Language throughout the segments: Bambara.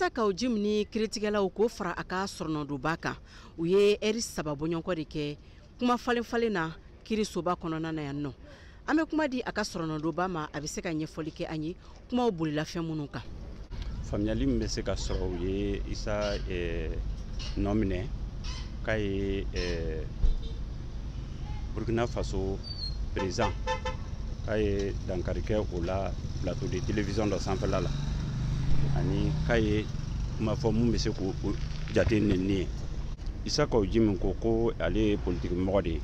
Issa Kaou Djim ni kiiritigɛlaw k'o fara a ka sɔrɔnɔdonba kan, u ye ɛri 3 bɔɲɔgɔnkɔ de kɛ kuma falen falen na kiirisoba kɔnɔna na yan nɔ. An bɛ kuma di a ka sɔrɔnɔdonba ma, a bɛ se ka ɲɛfɔli kɛ an ye kumaw bolila fɛn minnu kan. Faamuyali min bɛ se ka sɔrɔ, u ye Issa nɔ minɛ k'a ye Burkina Faso président, k'a ye dankari kɛ o la plateau de télévision dɔ sanfɛla la, ani k'a ye kuma fɔ mun bɛ se k'o jate nɛni ye. Issa Kaou Djim ko ko ale ye politiki mɔgɔ de ye,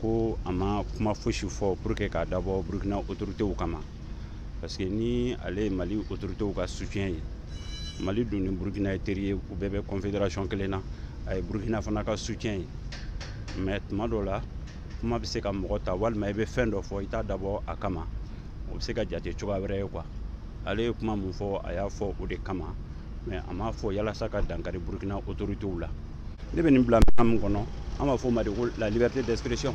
ko a ma kuma fosi fɔ pour que k'a dabɔ Burkina autorités kama, parce que ni ale ye Mali autorités ka soutien ye, Mali dun ni Burkina ye teri ye, u bɛɛ bɛ confédération kelen na, a ye Burkina fana ka soutien ye. Mais tuma dɔw la, kuma bɛ se ka mɔgɔ ta, walima i bɛ fɛn dɔ fɔ, i t'a dabɔ a kama, o bɛ se ka jate cogoya wɛrɛ ye quoi. Ale ye kuma mun fɔ, a y'a fɔ o de kama, mais a m'a fɔ yalasa ka dankari Burkina autorités la. Ne bɛ nin bila min kɔnɔ, an b'a fɔ o ma de ko la liberté d'expression.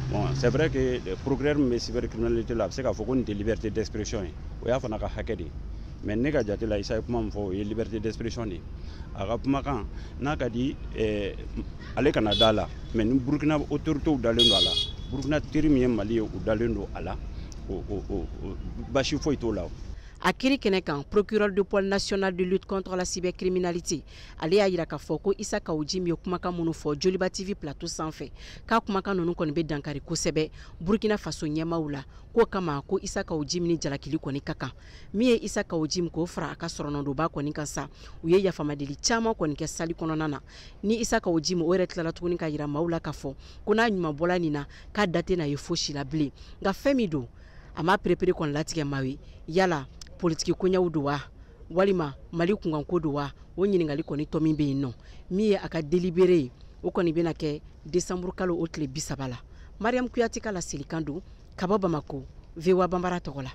Bon, c'est vrai que le procureur min bɛ cybercriminalité la, a bɛ se k'a fɔ ko nin tɛ liberté d'expression ye, o y'a fana ka hakɛ de ye. Mais ne ka jate la, Issa ye kuma min fɔ, o ye liberté d'expression de ye. A ka kumakan n'a ka di ale kana da la, mais ni Burkina autorités dalen don a la, Burkina teri min ye Mali ye, u dalen don a la, o basi foyi t'o la. A kiiri kɛnɛ kan, procureur du pôle national de lutte contre la cybercriminalité, ale y'a yira k'a fɔ ko Issa Kaou Djim ye kumakan minnu fɔ Joliba TV plateau sanfɛ, k'a kumakan ninnu kɔni bɛ dankari kosɛbɛ Burkina Faso ɲɛmaaw la, k'o kama ko Issa Kaou Djim ni jalakili kɔni ka kan. Min ye Issa Kaou Djim k'o fara a ka sɔrɔnɔdonba kɔni kan sa, u ye yafamadeli caman kɔni kɛ sali kɔnɔna na. Ni Issa Kaou Djim o yɛrɛ tilala tuguni ka yira maaw la k'a fɔ ko n'a ɲuman bɔla nin na, k'a da tɛna ye fosi la bilen. Nka fɛn min don, a ma perepere kɔni latigɛ maa ye, yala politiki koɲɛw don wa, walima Mali kunkanko don wa, o ɲininkali kɔni tɔ min bɛ yen nɔ. Min ye a ka délibéré ye, o kɔni bɛna kɛ décembre kalo o tile 30 la. Mariam Kuyate ka laselikan don ka bɔ Bamako, VOA Banbara tɔgɔ la.